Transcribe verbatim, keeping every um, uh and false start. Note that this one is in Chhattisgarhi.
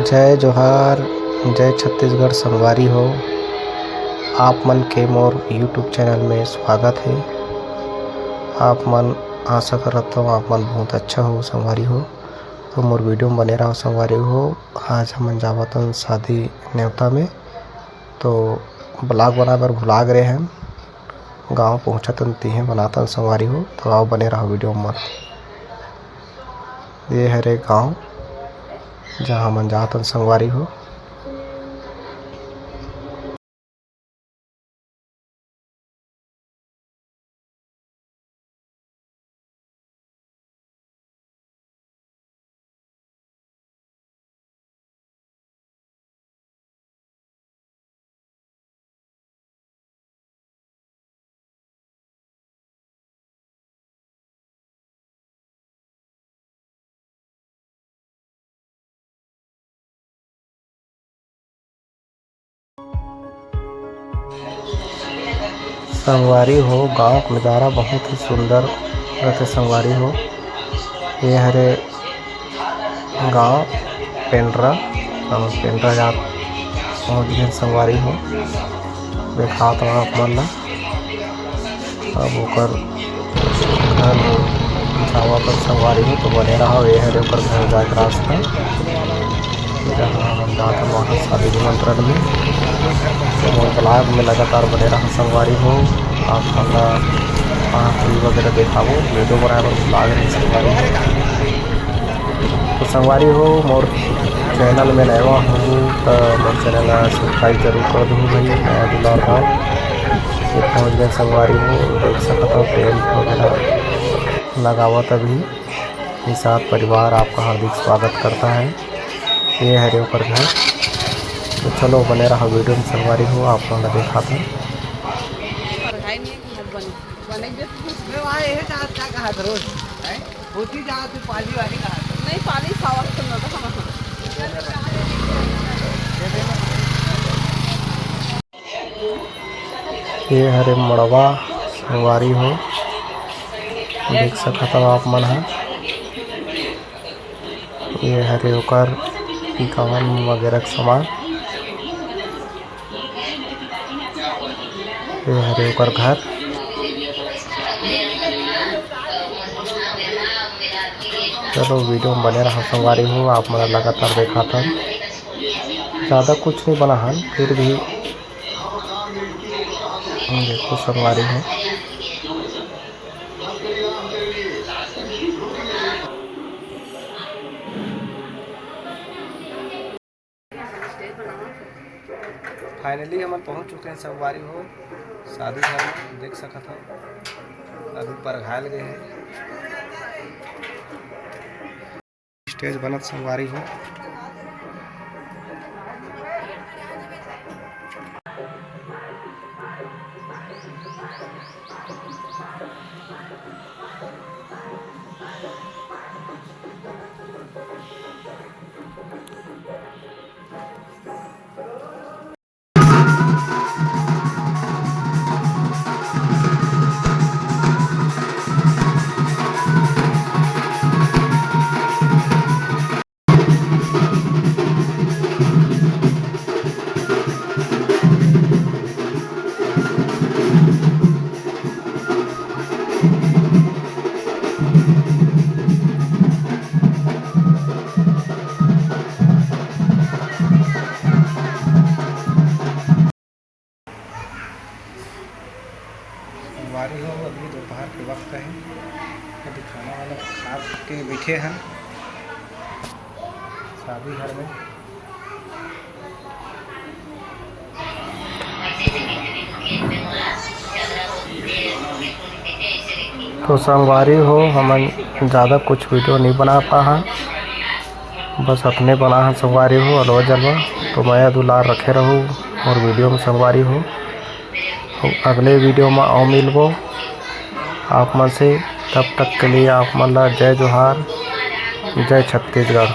जय जोहार, जय छत्तीसगढ़ संगवारी हो। आप मन के मोर YouTube चैनल में स्वागत हे। आप मन, आशा करत हूँ आप मन बहुत अच्छा हो संगवारी हो। तो मोर वीडियो में बने रहो संगवारी हो। आज हमन जावत हन शादी नेवता में, तो ब्लॉग बनाए बर भुला गे रहेन। गाँव पहुँचत हन तिहें बनातन संगवारी हो, तो आओ बने रहो वीडियो में। ये हरे गाँव, जहाँ हमन जातन संगवारी हो। संगवारी हो, गांव के नजारा बहुत ही सुंदर रहते संगवारी हो। ये हरे गांव पेंड्रा, हम पेंड्रा जात पहुंच गए संगवारी हो। देखात हूँ आप मन ला। अब ओकर घर जावत हन संगवारी हो, तो बने रहो, ये हरे ओकर घर जाए के रास्ता। जहाँ हम जात हन वहाँ शादी निमंत्रण में। तो मोर ब्लॉग में लगातार बने रहो संगवारी हो। आप मन ला पानी पूरी वगैरह देखाबो, वीडियो बनाए बर ब्लॉग रही संगवारी हो। तो संगवारी हो, मोर चैनल में नवा हो तो मोर चैनल ला सब्सक्राइब जरूर कर दू भाई, नया दुलार भाव। ये पहुँच गए संगवारी हो, देख सकत हो टेंट वगैरह लगावत अभी। निषाद परिवार आपका हार्दिक स्वागत करता है। ये हरे ओकर घर। तो चलो बने रहो वीडियो में संगवारी हो, आप मन ला देखात हन। पढ़ाई नहीं है कि हम बने, बने भी तो कुछ। मैं वहाँ यही चाहत क्या कहा था रोज, हैं? होती जहाँ तू पाली वाली कहा था। नहीं, पाली सावा के सुनना था हम। ये हरे मड़वा संगवारी हो, देख सकत हो आप मन ह। ये हरे ओकर टिकावन वगैरह के सामान। ये हरे ओकर घर। चलो वीडियो में बने रहो संगवारी हो, आप मन लगातार देखात हन। ज़्यादा कुछ नहीं बना हन, फिर भी देखो संगवारी हो। फाइनली हमन पहुंच चुके हैं संगवारी हो शादी घर में, देख सकत हो अभी परघायल गए हैं। स्टेज बनत संगवारी हो। संगवारी हो, अभी दोपहर के वक्त है, अभी खाना वाना खा के बैठे हैं शादी घर में। तो संगवारी हो, हमन ज़्यादा कुछ वीडियो नहीं बना पाहा, बस अपने बना है संगवारी हो, अलवा जलवा। तो मया दुलार रखे रहू और वीडियो में संगवारी हो। अगले वीडियो में आओ मिलबो आप मन से, तब तक के लिए आप मन ला जय जोहार, जय छत्तीसगढ़।